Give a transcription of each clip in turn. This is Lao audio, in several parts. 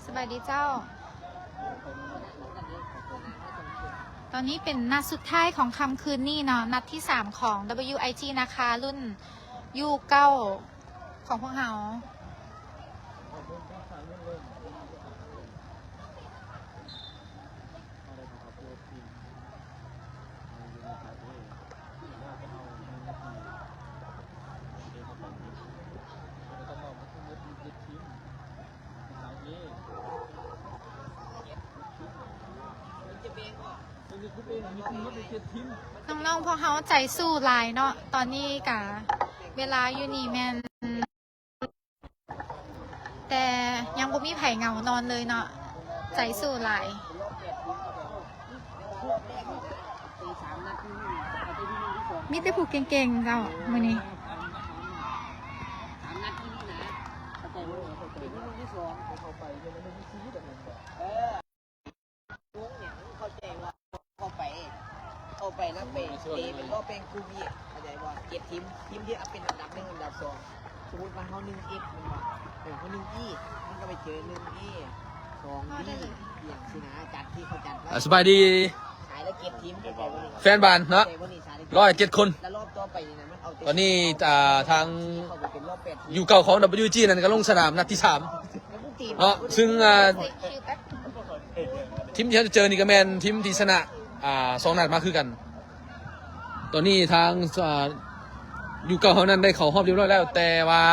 ສະບາຍດີເຈົ້າ. ຕອນນີ້ເປັນນັດສຸດທ້າຍຂອງຄ່ຳຄືນນີ້ເນາະ, ນັດທີສາມຂອງ WIG ນາຄາ ລຸ້ນ ຢູເກົ້າ ຂອງພວກເຮົາ. ນ້ອງໆ ພວກເຮົາໃຈສູ້ຫຼາຍເນາະ, ຕອນນີ້ກະເວລາຢູ່ນີ້ແມ່ນ ແຕ່ຍັງບໍ່ມີໃຜເຫງົານອນເລີຍເນາະ, ໃຈສູ້ຫຼາຍ. ມີແຕ່ຜູ້ເກັ່ງໆ ເຈົ້າ ມື້ນີ້. ອ່າ ສະບາຍດີແຟນບານເນາະ ຮ້ອຍເຈັດຄົນ. ຕອນນີ້ ອ່າ ທາງ ຢູເກົ້າ ຂອງ WIG ນັ້ນກໍລົງສະໜາມນັດທີສາມເນາະ, ຊຶ່ງ ອ່າ ທີມທີ່ເຮົາຈະເຈີນີ້ກໍແມ່ນທີມທີ່ຊະນະ ອ່າ ສອງນັດມາຄືກັນ. ຕອນນີ້ທາງ ອ່າ ຢູເກົ້າ ເຮົານັ້ນໄດ້ເຂົ້າຮອບຮຽບຮ້ອຍແລ້ວ, ແຕ່ວ່າ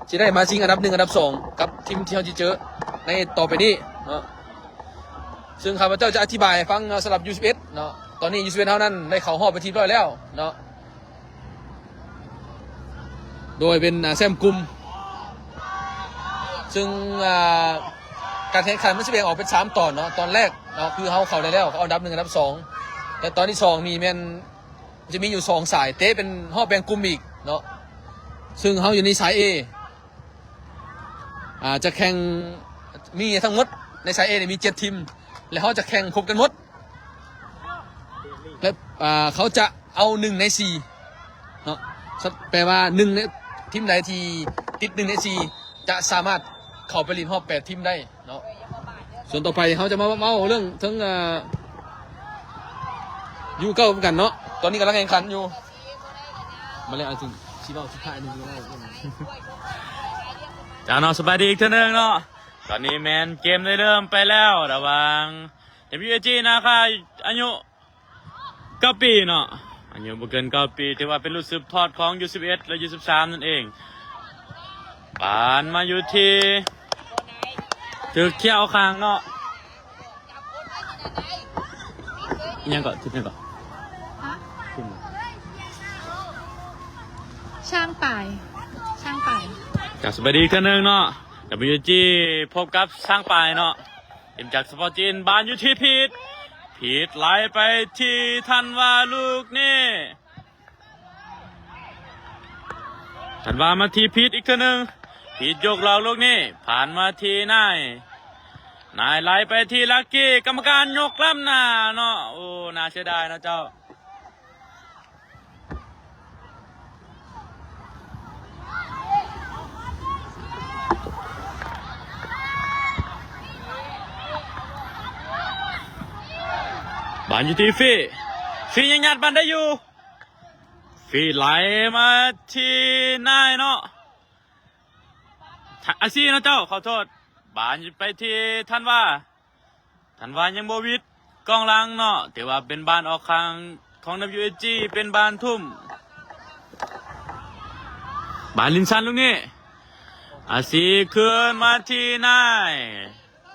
ຊິໄດ້ມາຊິງອັນດັບໜຶ່ງ ອັນດັບສອງ ກັບທີມທີ່ເຮົາຊິເຈີໃນຕໍ່ໄປນີ້ເນາະ. ຊຶ່ງຂ້າພະເຈົ້າຈະອະທິບາຍໃຫ້ຟັງເນາະ ສຳລັບ ຢູສິບເອັດ ເນາະ. ຕອນນີ້ ຢູສິບເອັດ ເຮົານັ້ນໄດ້ເຂົ້າຮອບເປັນທີ່ຮຽບຮ້ອຍແລ້ວເນາະ ໂດຍເປັນ ອ່າ ແຊມກຸ່ມ. ຊຶ່ງ ອ່າ ການແຂ່ງຂັນມັນຊິແບ່ງອອກເປັນສາມຕອນເນາະ. ຕອນແລກເນາະ ຄືເຮົາເຂົ້າໄດ້ແລ້ວ ເຂົ້າອັນດັບໜຶ່ງ ອັນດັບສອງ, ແລະ ຕອນທີສອງນີ້ແມ່ນ ຈະມີຢູ່ສອງສາຍ ເຕະເປັນຮອບແບ່ງກຸ່ມອີກເນາະ. ຊຶ່ງເຮົາຢູ່ໃນສາຍ A ອ່າ ຈະແຂ່ງ ມີທັງໝົດໃນສາຍ A ນີ້ມີເຈັດທີມ ແລະ ເຮົາຈະແຂ່ງພົບກັນໝົດ ແລະ ອ່າ ເຂົາຈະເອົາໜຶ່ງໃນສີ່ເນາະ. ແປວ່າ ໜຶ່ງໃນ ທີມໃດທີ່ຕິດໜຶ່ງໃນສີ່ ຈະສາມາດເຂົ້າໄປຫຼິ້ນຮອບແປດທີມໄດ້ເນາະ. ສ່ວນຕໍ່ໄປເຮົາຈະມາເວົ້າເລື່ອງເຖິງ ອ່າ ຢູເກົ້າ ນຳກັນເນາະ. ຕອນນີ້ກຳລັງແຂ່ງຂັນຢູ່ ມາແລ້ວ ອາ ຊິເວົ້າສຸດທ້າຍໜຶ່ງຢູ່ໄດ້. ເຈົ້າເນາະ ສະບາຍດີອີກເທື່ອໜຶ່ງເນາະ. ຕອນນີ້ແມ່ນເກມໄດ້ເລີ່ມໄປແລ້ວ ລະຫວ່າງ WIG ນາຄາ ອາຍຸ ເກົ້າປີເນາະ, ອາຍຸບໍ່ເກີນເກົ້າປີ ຖືວ່າເປັນລຸ້ນສືບທອດຂອງ ຢູສິບເອັດ ແລະ ຢູສິບສາມ ນັ້ນເອງ. ປານມາຢູ່ທີ່ ຖືກເຄຍອອກຂ້າງເນາະ. ອີ່ຫຍັງເກາະ? ທີມຫຍັງເກາະ? ຮະ? ທີມຫຍັງ? ຊ້າງປາຍ ຊ້າງປາຍ. ກະສະບາຍດີອີກເທື່ອໜຶ່ງເນາະ, WIG ພົບກັບຊ້າງປາຍເນາະ. ເກມຈາກສະປອດຈີນ ບານຢູ່ທີ່ພີດ ພີດໄຫຼໄປທີ່ທັນວາ ລູກນີ້ ທັນວາມາທີ່ພີດອີກເທື່ອໜຶ່ງ, ພີດຍົກຫຼອກລູກນີ້ ຜ່ານມາທີ່ນາຍ, ນາຍໄຫຼໄປທີ່ລັກກີ້, ກຳມະການຍົກລ້ຳໜ້າເນາະ. ໂອ້ ໜ້າເສຍດາຍເນາະເຈົ້າ. ບານຢູ່ທີ່ຟີ, ຟີຍັງຍັດບານໄດ້ຢູ່, ຟີໄຫຼມາທີ່ນາຍເນາະ, ອາຊີເນາະເຈົ້າ, ຂໍໂທດ, ບານໄປທີ່ທັນວາ. ທັນວາຍັງບໍ່ຫວິດກອງຫຼັງເນາະ, ຖືວ່າເປັນບານອອກຂ້າງຂອງ WIG ເປັນບານທຸ່ມ. ບານຫຼິ້ນສັ້ນລູກນີ້, ອາຊີຄືນມາທີ່ນາຍ,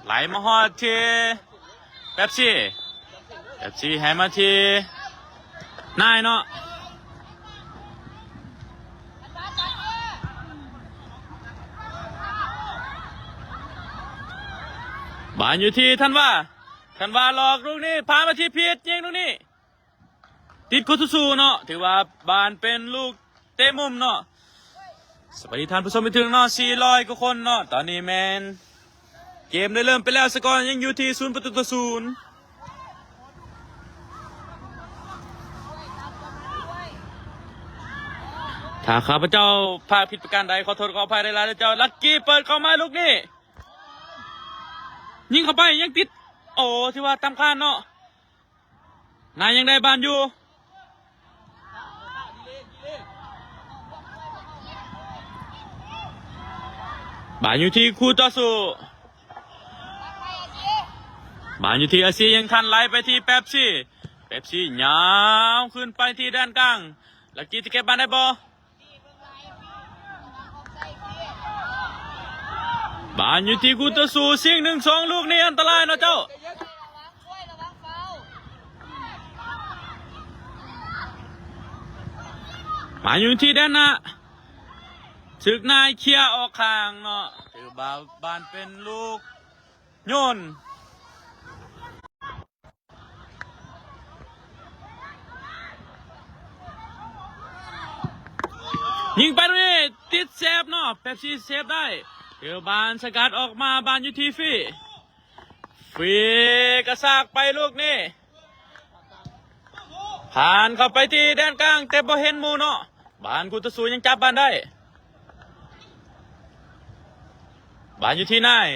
ໄຫຼມາຮອດທີ່ແປັບຊີ, ແປັບຊີໃຫ້ມາທີ່ນາຍເນາະ. ບານຢູ່ທີ່ທັນວາ, ທັນວາຫຼອກລູກນີ້, ຜ່ານມາທີ່ພີດ, ຍິງລູກນີ້, ຕິດຄູ່ຕໍ່ສູ້ເນາະ, ຖືວ່າບານເປັນລູກເຕະມຸມເນາະ. ສະບາຍດີທ່ານຜູ້ຊົມໄປເຖິງເນາະ, ສີ່ຮ້ອຍກວ່າຄົນເນາະ, ຕອນນີ້ແມ່ນເກມໄດ້ເລີ່ມໄປແລ້ວ, ສະກໍຍັງຢູ່ທີ່ສູນປະຕູຕໍ່ສູນ. ຖ້າຂ້າພະເຈົ້າພາກຜິດປະການໃດ ຂໍໂທດຂໍອະໄພຫຼາຍໆເດີເຈົ້າ. ລັກກີ້ເປີດເຂົ້າມາລູກນີ້ ຍິງເຂົ້າໄປ ຍັງຕິດ ໂອ້ ຖືວ່າຕາມຄານເນາະ. ນາຍຍັງໄດ້ບານຢູ່ ບານຢູ່ທີ່ຄູ່ຕໍ່ສູ້ ບານຢູ່ທີ່ອາຊີ ຍັງທັນໄຫຼໄປທີ່ເປັບຊີ ເປັບຊີຍາວຂຶ້ນໄປທີ່ແດນກາງ ລັກກີ້ຈະເກັບບານໄດ້ບໍ່? ບານຢູ່ທີ່ຄູ່ຕໍ່ສູ້ ຊິງ ໜຶ່ງສອງ ລູກນີ້ອັນຕະລາຍເນາະເຈົ້າ. ມາຢູ່ທີ່ແດນໜ້າ ຖືກນາຍເຄຍອອກຂ້າງເນາະ ຖືວ່າບານເປັນລູກໂຍນ. ຍິງໄປລູກນີ້ ຕິດເຊບເນາະ ເປັບຊີເຊບໄດ້ ຖືບານສະກັດອອກມາ ບານຢູ່ທີ່ຟີ ຟີກະຊາກໄປລູກນີ້ ຜ່ານເຂົ້າໄປທີ່ແດນກາງ ແຕ່ບໍ່ເຫັນໝູ່ເນາະ ບານຄູ່ຕໍ່ສູ້ຍັງຈັບບານໄດ້. ບານຢູ່ທີ່ນາຍ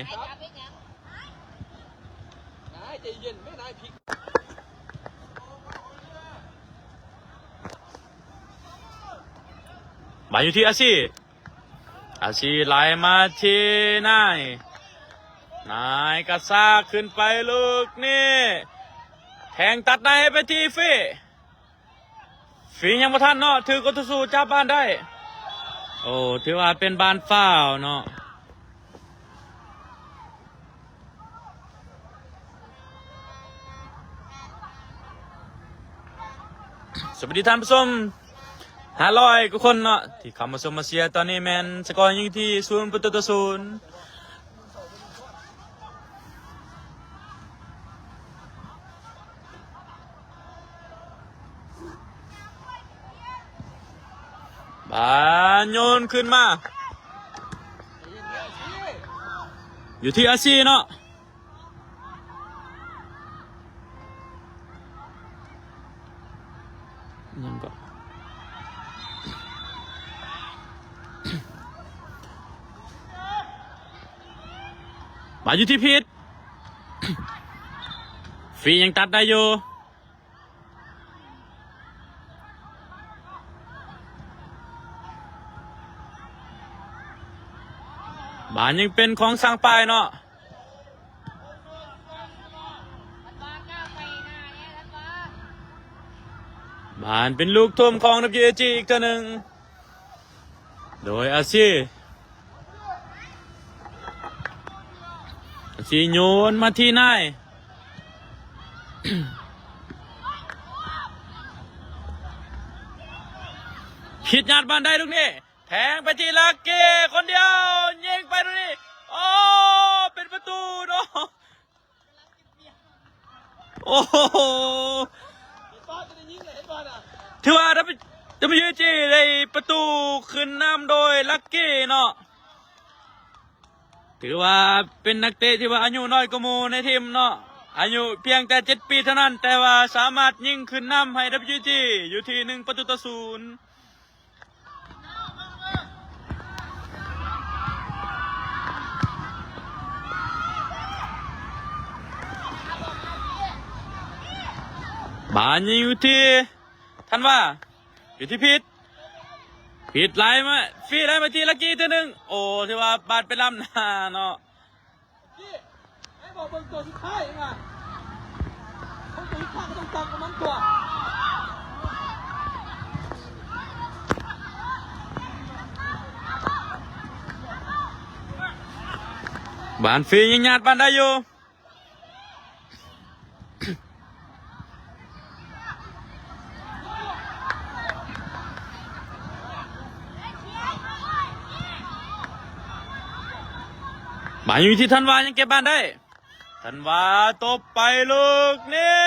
ບານຢູ່ທີ່ອາຊີ ອາຊີໄຫຼມາທີ່ນາຍ ນາຍກະຊາກຂຶ້ນໄປລູກນີ້ ແທງຕັດໃນໃຫ້ໄປທີ່ຟີ ຟີຍັງບໍ່ທັນເນາະ ຖືກຄູ່ຕໍ່ສູ້ຈັບບານໄດ້. ໂອ້ ຖືວ່າເປັນບານຟາວເນາະ. ສະຫວັດດີທ່ານຜູ້ຊົມຫ້າຮ້ອຍກວ່າຄົນເນາະ ທີ່ເຂົ້າມາຊົມມາເຊຍ. ຕອນນີ້ແມ່ນສະກໍຍັງທີ່ສູນປະຕູຕໍ່ສູນ. ບານໂຍນຂຶ້ນມາ ຢູ່ທີ່ອາຊີເນາະ ຍັງກໍ ບານຢູ່ທີ່ພີດ ຟີຍັງຕັດໄດ້ຢູ່ ບານຍັງເປັນຂອງຊ່າງປ້າຍເນາະ ບານເປັນລູກທົ່ມຂອງ ດັບເບິນຢູ ເອ ຈີ ອີກເທື່ອໜຶ່ງ ໂດຍອາຊີ ອາຊີໂຍນມາທີ່ນາຍ ຄິດຍາດບານໄດ້ລູກນີ້ ແທງໄປທີ່ລັກກີ້ຄົນດຽວ ຍິງໄປລູກນີ້ ໂອ້ ເປັນປະຕູເນາະ. ໂອ້ໂຫ ຖືວ່າ ດັບເບິນຢູ ເອ ຈີ ໄດ້ປະຕູຂຶ້ນນຳໂດຍລັກກີ້ເນາະ ຖືວ່າເປັນນັກເຕະທີ່ວ່າອາຍຸນ້ອຍກວ່າໝູ່ໃນທີມເນາະ ອາຍຸພຽງແຕ່ເຈັດປີເທົ່ານັ້ນ ແຕ່ວ່າສາມາດຍິງຂຶ້ນນຳໃຫ້ ດັບເບິນຢູ ເອ ຈີ ຢູ່ທີ່ໜຶ່ງປະຕູຕໍ່ສູນ. ບານຍິງຢູ່ທີ່ທັນວາ ຢູ່ທີ່ພີດ ພີດໄຫຼມາ ຟີໄຫຼມາທີ່ລັກກີ້ເທື່ອໜຶ່ງ ໂອ້ ຖືວ່າບານໄປລ້ຳໜ້າເນາະ. ໃຫ້ບອກເບິ່ງຕົວສຸດທ້າຍວ່າ ຄົນຕົວສຸດທ້າຍກໍຕ້ອງຕັ້ງກຳລັງຕົວ ບານຟີຍັງຍາດບານໄດ້ຢູ່. ມາຢູ່ທີ່ທັນວາ ຍັງເກັບບານໄດ້ ທັນວາຕົບໄປລູກນີ້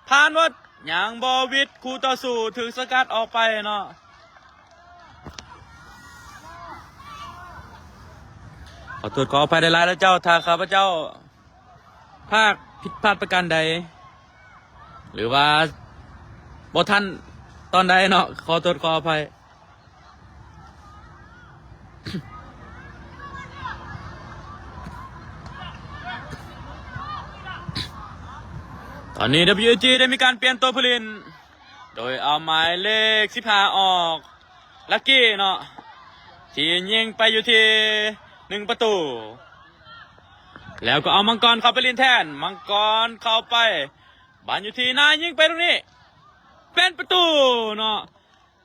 ຜ່ານໝົດ ຍັງບໍ່ຫວິດ ຄູ່ຕໍ່ສູ້ຖືກສະກັດອອກໄປເນາະ. ຂໍໂທດຂໍອະໄພຫຼາຍໆເດີເຈົ້າ ຖ້າຂ້າພະເຈົ້າ ພາກຜິດພາດປະການໃດ ຫຼືວ່າບໍ່ທັນຕອນໃດເນາະ ຂໍໂທດຂໍອະໄພ. ຕອນນີ້ WG ໄດ້ມີການປ່ຽນໂຕຜູ້ຫຼິ້ນ ໂດຍເອົາໝາຍເລກສິບຫ້າອອກ ລັກກີ້ເນາະ ທີ່ຍິງໄປຢູ່ທີ່ໜຶ່ງປະຕູ ແລ້ວກໍເອົາມັງກອນເຂົ້າໄປຫຼິ້ນແທນ ມັງກອນເຂົ້າໄປ ບານຢູ່ທີ່ນາຍ ຍິງໄປລູກນີ້ ເປັນປະຕູເນາະ.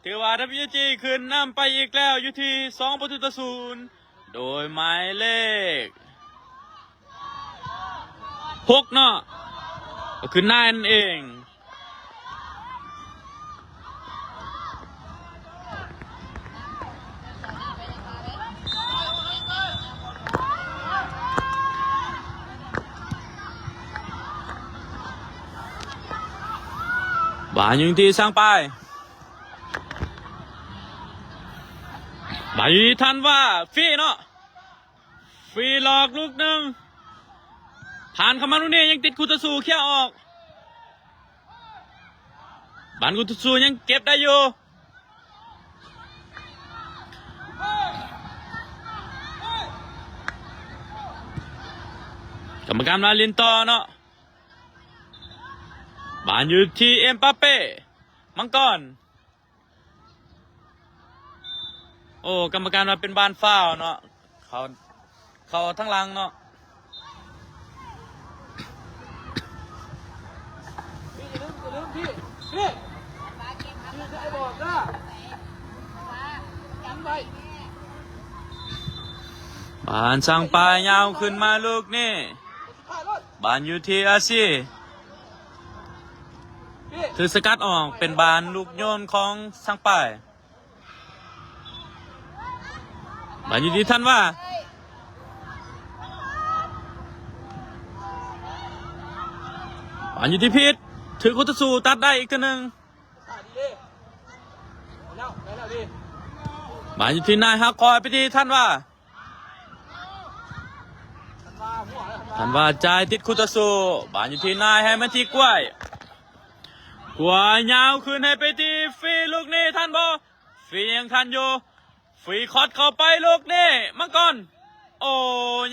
ຖືວ່າ WG ຂຶ້ນນຳໄປອີກແລ້ວຢູ່ທີ່ສອງປະຕູຕໍ່ສູນ ໂດຍໝາຍເລກຫົກເນາະ ກໍຄືນາຍນັ້ນເອງ. ບານຢູ່ທີ່ຊ່າງປາຍ ບານຢູ່ທີ່ທັນວ່າ ຟຣີເນາະ ຟຣີຫຼອກລູກໜຶ່ງ ຜ່ານເຂົ້າມາລູກນີ້ ຍັງຕິດຄູ່ຕໍ່ສູ້ ເຄຍອອກ ບານຄູ່ຕໍ່ສູ້ຍັງເກັບໄດ້ຢູ່ ກຳມະການວ່າຫຼິ້ນຕໍ່ເນາະ ບານຢູ່ທີ່ເອັມປາເປ້ ມັງກອນ ໂອ້ ກຳມະການວ່າເປັນບານຟາວເນາະ ເຂົ້າ ເຂົ້າທາງຫຼັງເນາະ ບານຊ່າງປາຍຍາວຂຶ້ນມາລູກນີ້ ບານຢູ່ທີ່ອາຊີ ຖືກສະກັດອອກ ເປັນບານລູກໂຍນຂອງຊ່າງປາຍ ບານຢູ່ທີ່ທັນວ່າ ບານຢູ່ທີ່ພີດ ຖືກຄູ່ຕໍ່ສູ້ຕັດໄດ້ອີກເທື່ອໜຶ່ງ ບານຢູ່ທີ່ນາຍ ຮັກຄອຍໄປທີ່ທັນວ່າ ທັນວ່າຈ່າຍຕິດຄູ່ຕໍ່ສູ້ ບານຢູ່ທີ່ນາຍ ໃຫ້ມາທີ່ກ້ວຍ ກ້ວຍຍາວຂຶ້ນໃຫ້ໄປທີ່ຟຣີ ລູກນີ້ທັນບໍ່? ຟຣີຍັງທັນຢູ່ ຟຣີຄອດເຂົ້າໄປລູກນີ້ ມັງກອນ ໂອ້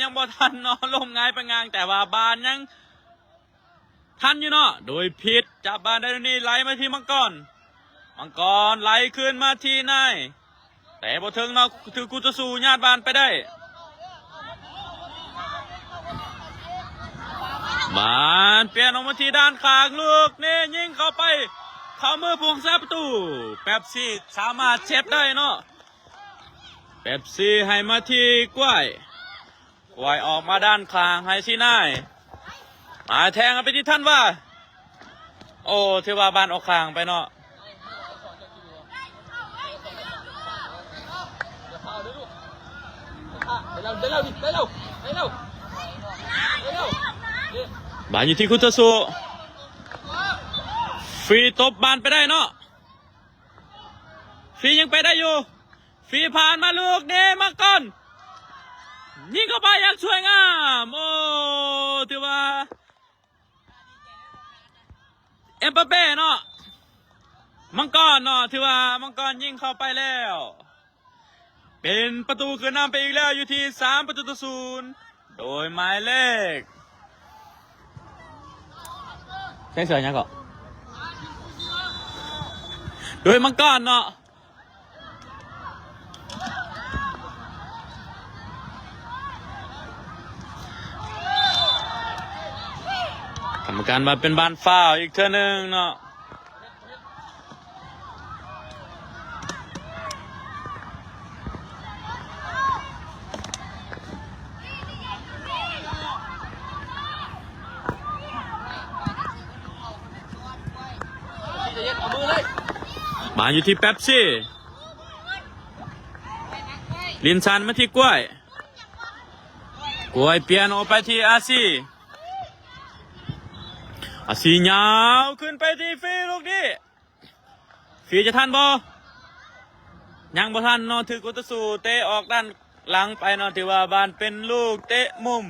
ຍັງບໍ່ທັນເນາະ ລົ້ມຫງາຍໄປງ່າງ ແຕ່ວ່າບານຍັງ ທັນຢູ່ເນາະ ໂດຍພີດຈັບບານໄດ້ ນີ້ໄຫຼມາທີ່ມັງກອນ ມັງກອນໄຫຼຄືນມາທີ່ນາຍ ແຕ່ບໍ່ເຖິງເນາະ ຖືກຄູ່ຕໍ່ສູ້ຍາດບານໄປໄດ້ ບານປ່ຽນອອກມາທີ່ດ້ານຂ້າງ ລູກນີ້ຍິງເຂົ້າໄປ ເຂົ້າມືຜູ້ຮັກສາປະຕູ ແປັບຊີສາມາດເຊບໄດ້ເນາະ ແປັບຊີໃຫ້ມາທີ່ກ້ວຍ ກວາຍອອກມາດ້ານຂ້າງໃຫ້ຊີນາຍ ມາແທງເອົາໄປທີ່ທັນວ່າ ໂອ້ ຖືວ່າບານອອກຂ້າງໄປເນາະ ບານຢູ່ທີ່ຄູ່ຕໍ່ສູ້ ຟຣີຕົບບານໄປໄດ້ເນາະ ຟຣີຍັງໄປໄດ້ຢູ່ ຟຣີຜ່ານມາລູກນີ້ ມັງກອນ ຍິງເຂົ້າໄປຢ່າງສວຍງາມ ໂອ້ ຖືວ່າ ເອັມປາເປ້ເນາະ ມັງກອນເນາະ ຖືວ່າມັງກອນຍິງເຂົ້າໄປແລ້ວ ເປັນປະຕູຂຶ້ນນຳໄປອີກແລ້ວ ຢູ່ທີ່ສາມປະຕູຕໍ່ສູນ ໂດຍໝາຍເລກ ໃສ່ເສື້ອຫຍັງເກາະ ໂດຍມັງກອນເນາະ ກຳມະການວ່າເປັນບານຟາວອີກເທື່ອໜຶ່ງເນາະ. ມາຢູ່ທີ່ເປັບຊີ ລິນຊັນມາທີ່ກ້ວຍ ກ້ວຍປ່ຽນອອກໄປທີ່ອາຊີ ອາຊີຍາວຂຶ້ນໄປທີ່ຟຣີລູກນີ້ ຟຣີຈະທັນບໍ່? ຍັງບໍ່ທັນເນາະ ຖືກຄູ່ຕໍ່ສູ້ເຕະອອກດ້ານຫຼັງໄປເນາະ ຖືວ່າບານເປັນລູກເຕະມຸມ.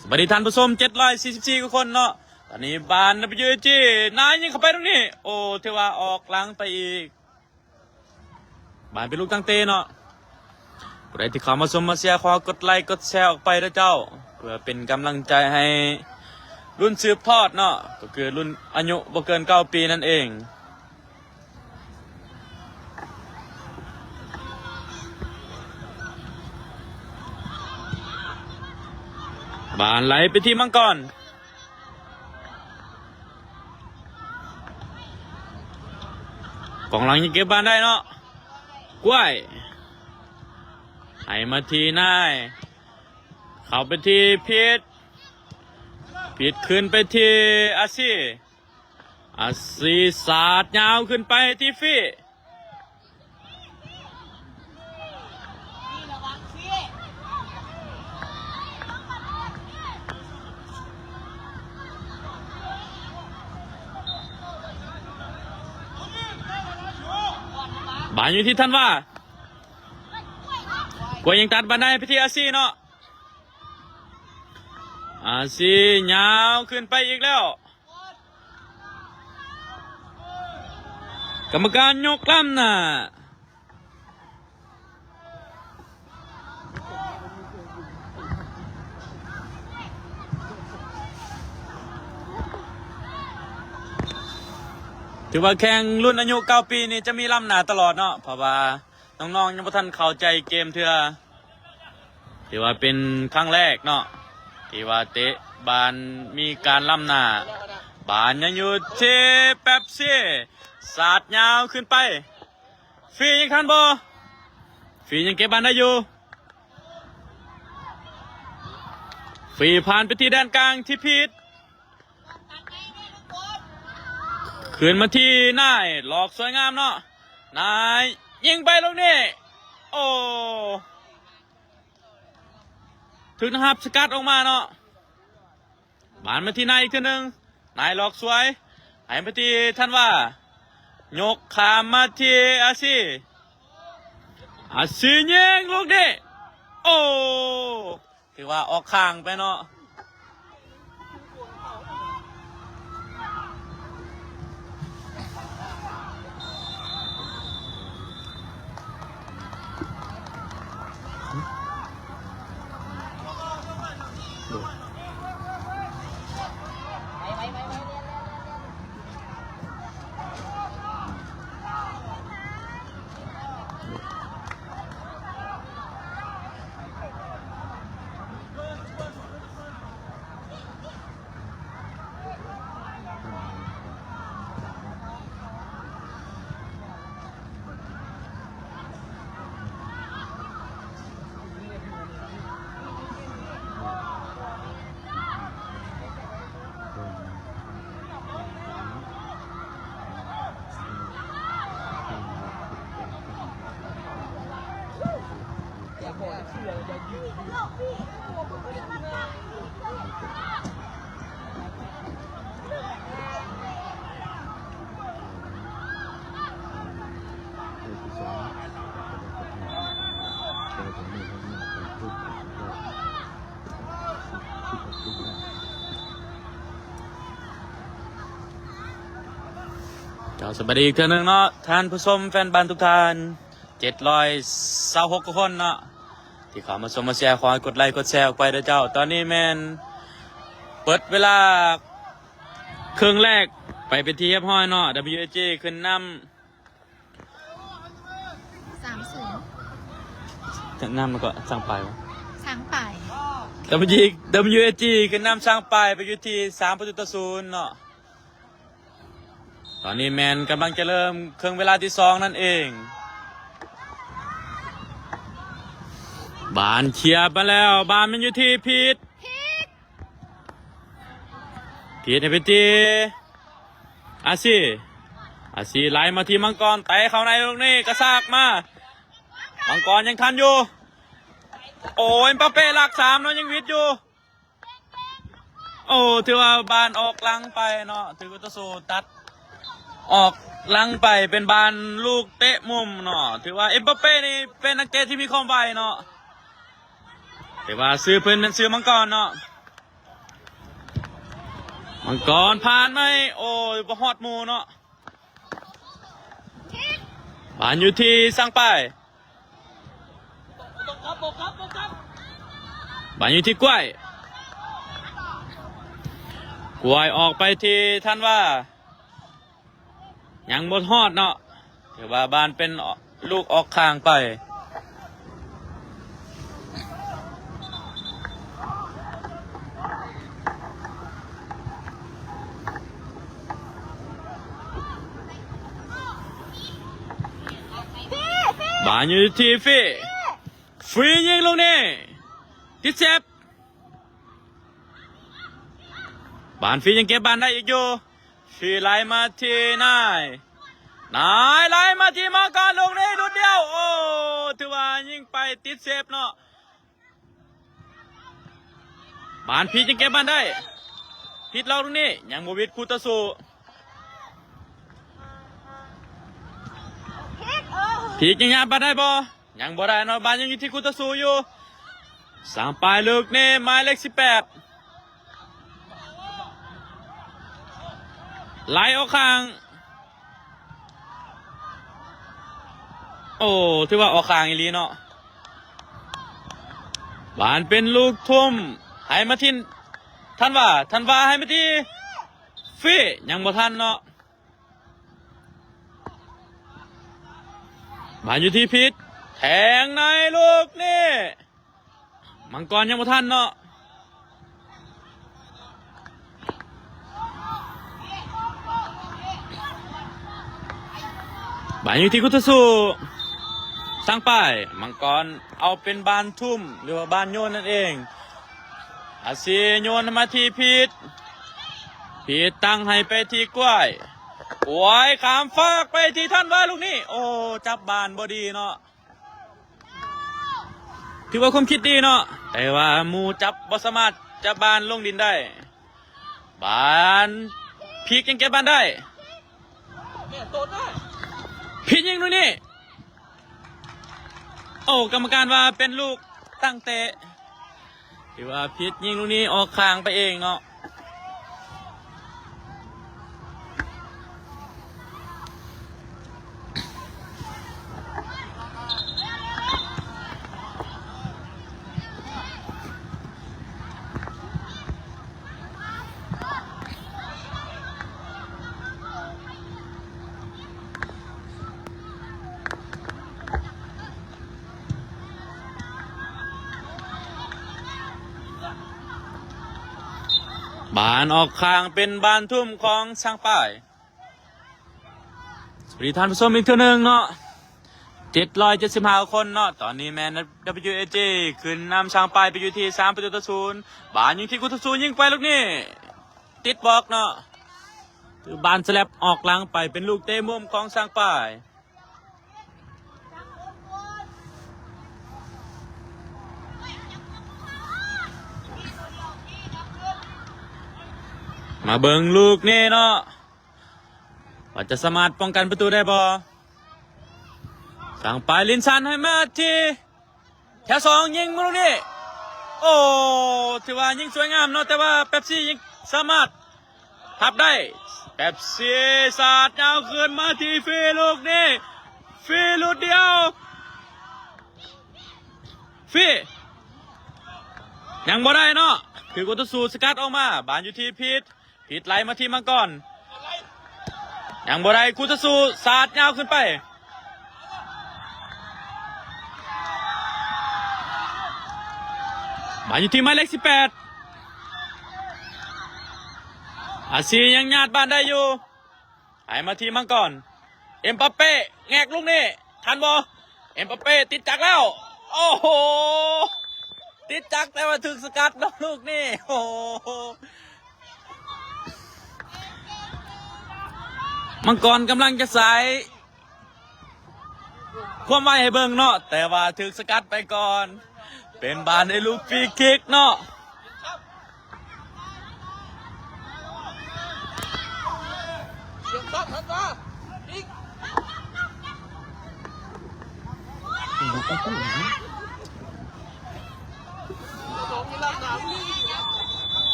ສະບາຍດີທ່ານຜູ້ຊົມ ເຈັດຮ້ອຍສີ່ສິບສີ່ກວ່າຄົນເນາະ ຕອນນີ້ບານ WG ນາຍຍິງເຂົ້າໄປຕຣົງນີ້ ໂອ້ ຖືວ່າອອກຫຼັງໄປອີກ. ບານເປັນລູກຕັ້ງເຕະເນາະ. ຜູ້ໃດທີ່ເຂົ້າມາຊົມມາເຊຍ ຂໍກົດໄລກົດແຊອອກໄປເດີ້ເຈົ້າ ເພື່ອເປັນກຳລັງໃຈໃຫ້ລຸ້ນສືບທອດເນາະ ກໍຄືລຸ້ນອາຍຸບໍ່ເກີນເກົ້າປີນັ້ນເອງ. ບານໄຫຼໄປທີ່ມັງກອນ. ກອງຫຼັງຍັງເກັບບານໄດ້ເນາະ. ກ້ວຍ ໃຫ້ມາທີ່ນາຍ ເຂົ້າໄປທີ່ພີດ ພີດຂຶ້ນໄປທີ່ອາຊີ. ອາຊີສາດຍາວຂຶ້ນໄປທີ່ຟີ. ບານຢູ່ທີ່ທັນວາ. ກວຍຍັງຕັດບານໄດ້ໄປທີ່ອາຊີເນາະ. ອາຊີຍາວຂຶ້ນໄປອີກແລ້ວ. ກຳມະການຍົກລ້ຳໜ້າ. ຖືວ່າແຂ່ງລຸ້ນອາຍຸເກົ້າປີນີ້ຈະມີລ້ຳໜ້າຕະຫຼອດເນາະ ເພາະວ່າ ນ້ອງໆຍັງບໍ່ທັນເຂົ້າໃຈເກມເທື່ອ. ຖືວ່າເປັນຄັ້ງແລກເນາະ ທີ່ວ່າເຕະບານມີການລ້ຳໜ້າ. ບານຍັງຢູ່ທີ່ເປັບຊີ ສາດຍາວຂຶ້ນໄປ. ຟີຍັງທັນບໍ່? ຟີຍັງເກັບບານໄດ້ຢູ່. ຟີຜ່ານໄປທີ່ແດນກາງທີ່ພີດ. ຂຶ້ນມາທີ່ນາຍ ຫຼອກສວຍງາມເນາະ. ນາຍຍິງໄປລູກນີ້ ໂອ້ ຖືກນາຍຮັບສະກັດອອກມາເນາະ. ບານມາທີ່ນາຍອີກເທື່ອໜຶ່ງ. ນາຍຫຼອກສວຍ ໃຫ້ມາທີ່ທັນວາ ຍົກຂ້າມມາທີ່ອາຊີ. ອາຊີຍິງລູກນີ້ ໂອ້ ຖືວ່າອອກຂ້າງໄປເນາະ. ເຈົ້າ ສະບາຍດີອີກເທື່ອໜຶ່ງເນາະ ທ່ານຜູ້ຊົມແຟນບານທຸກທ່ານ ເຈັດຮ້ອຍຊາວຫົກກວ່າຄົນເນາະ ທີ່ເຂົ້າມາຊົມມາເຊຍ. ຂໍໃຫ້ກົດໄລກົດແຊອອກໄປເດີ້ເຈົ້າ. ຕອນນີ້ແມ່ນເປີດເວລາເຄິ່ງແລກໄປເປັນທີ່ຮຽບຮ້ອຍເນາະ. ດັບເບິນຢູເອສຈີ ຂຶ້ນນຳ ສາມສູນ ນຳແລ້ວກໍສ້າງປາຍວະ ສ້າງປາຍ ດັບເບິນຢູເອສຈີ ຂຶ້ນນຳສ້າງປາຍໄປຢູ່ທີ່ສາມປະຕູຕໍ່ສູນເນາະ. ຕອນນີ້ແມ່ນກຳລັງຈະເລີ່ມເຄິ່ງເວລາທີສອງນັ້ນເອງ. ບານເຄຍມາແລ້ວ ບານມັນຢູ່ທີ່ພີດ ພີດໃຫ້ໄປທີ່ອາຊີ ອາຊີໄຫຼມາທີ່ມັງກອນ ເຕະເຂົ້າໃນລູກນີ້ ກະຊາກມາ ມັງກອນຍັງທັນຢູ່. ໂອ້ ເອັມບາເປ້ຫຼັກສາມເນາະ ຍັງຫວິດຢູ່. ໂອ້ ຖືວ່າບານອອກຫຼັງໄປເນາະ ຖືກໂຕໂຊຕັດອອກຫຼັງໄປ ເປັນບານລູກເຕະມຸມເນາະ. ຖືວ່າເອັມບາເປ້ນີ້ເປັນນັກເຕະທີ່ມີຄວາມໄວເນາະ ແຕ່ວ່າຊື່ເພິ່ນແມ່ນຊື່ມັງກອນເນາະ. ມັງກອນຜ່ານໄປ ໂອ້ຍ ບໍ່ຮອດໝູ່ເນາະ. ບ ບານຢູ່ທີ່ຊ່າງປ້າຍ. ບານຢູ່ທີ່ກ້ວຍ. ກ້ວຍອອກໄປທີ່ທັນວາ. ຍັງບໍ່ຮອດເນາະ. ຖືວ່າບານເປັນລູກອອກຂ້າງໄປ. ບານຢູ່ທີ່ຟີ. ຟີຍິງລູກນີ້ ຕິດເຊບ. ບານຟີຍັງເກັບບານໄດ້ອີກຢູ່. ຟີໄຫຼມາທີ່ນາຍ. ນາຍໄຫຼມາທີ່ມັງກອນ ລູກນີ້ ລຸດດຽວ. ໂອ້ ຖືວ່າຍິງໄປຕິດເຊບເນາະ. ບານພີດຍັງເກັບບານໄດ້. ພີດລັອກລູກນີ້ ຍັງບໍ່ຫວິດຄູ່ຕໍ່ສູ້. ພີດຍັງຍາດບານໄດ້ບໍ່? ຍັງບໍ່ໄດ້ເນາະ. ບານຍັງຢູ່ທີ່ຄູ່ຕໍ່ສູ້ຢູ່. ສ້າງປາຍລູກນີ້ ໝາຍເລກສິບແປດ ໄລ່ອອກຂ້າງ. ໂອ້ ຖືວ່າອອກຂ້າງອີ່ຫຼີເນາະ. ບານເປັນລູກທຸ່ມ ໃຫ້ມາທີ່ທັນວາ. ທັນວາໃຫ້ມາທີ່ຟີ. ຍັງບໍ່ທັນເນາະ. ບານຢູ່ທີ່ພີດ ແທງໃນລູກນີ້. ມັງກອນຍັງບໍ່ທັນເນາະ. ບານຢູ່ທີ່ຄູ່ຕໍ່ສູ້ ສ້າງປາຍ. ມັງກອນເອົາເປັນບານທຸ່ມ ຫຼືວ່າບານໂຍນນັ້ນເອງ. ອາຊີໂຍນມາທີ່ພີດ. ພີດຕັ້ງໃຫ້ໄປທີ່ກ້ວຍ. ກ້ວຍຂ້າມຟາກໄປທີ່ທັນວາລູກນີ້. ໂອ້ ຈັບບານບໍ່ດີເນາະ. ຖືວ່າຄວາມຄິດດີເນາະ ແຕ່ວ່າໝູ່ຈັບບໍ່ສາມາດຈັບບານລົງດິນໄດ້. ບານ ພີກຍັງເກັບບານໄດ້. ພີກຍິງລູກນີ້. ໂອ້ ກຳມະການວ່າເປັນລູກຕັ້ງເຕະ. ຖືວ່າພີກຍິງລູກນີ້ອອກຂ້າງໄປເອງເນາະ. ບານອອກຂ້າງເປັນບານທຸ່ມຂອງຊ່າງປາຍ. ສະຫວັດດີທ່ານຜູ້ຊົມອີກເທື່ອໜຶ່ງເນາະ ເຈັດຮ້ອຍເຈັດສິບຫ້າຄົນເນາະ. ຕອນນີ້ແມ່ນ WAG ຂຶ້ນນຳຊ່າງປາຍໄປຢູ່ທີ່ສາມປະຕູຕໍ່ສູນ. ບານຍິງທີ່ຄູ່ຕໍ່ສູ້ ຍິງໄປລູກນີ້ ຕິດບລັອກເນາະ. ຖືບານສະແລັບອອກຫຼັງໄປ ເປັນລູກເຕະມຸມຂອງຊ່າງປາຍ. ມາເບິ່ງລູກນີ້ເນາະ ວ່າຈະສາມາດປ້ອງກັນປະຕູໄດ້ບໍ່? ສ້າງປາຍ ລິນຊັນໃຫ້ມາທີ່ແຖວສອງ ຍິງມາລູກນີ້. ໂອ້ ຖືວ່າຍິງສວຍງາມເນາະ ແຕ່ວ່າເປັບຊີຍິງສາມາດຮັບໄດ້. ເປັບຊີສາດຍາວຂຶ້ນມາທີ່ຟີລູກນີ້. ຟີລູກດຽວ. ຟີ ຍັງບໍ່ໄດ້ເນາະ. ຖືກຄູ່ຕໍ່ສູ້ສະກັດອອກມາ. ບານຢູ່ທີ່ພີດ. ພີດໄລ່ມາທີ່ມັງກອນ. ຍັງບໍ່ໄດ້. ຄູ່ຕໍ່ສູ້ສາດຍາວຂຶ້ນໄປ. ບານຢູ່ທີ່ໝາຍເລກສິບແປດ. ອາຊີຍັງຍາດບານໄດ້ຢູ່. ໃຫ້ມາທີ່ມັງກອນ. ເອັມປາເປ້ ແງກລູກນີ້ ທັນບໍ່? ເອັມປາເປ້ ຕິດຈັກແລ້ວ. ໂອ້ໂຫ ຕິດຈັກ ແຕ່ວ່າຖືກສະກັດເນາະລູກນີ້. ໂອ້ໂຫ ມັງກອນກຳລັງຈະສາຍຄວາມໄວໃຫ້ເບິ່ງເນາະ ແຕ່ວ່າຖືກສະກັດໄປກ່ອນ. ເປັນບານໃນລູກຟຣີຄິກເນາະ.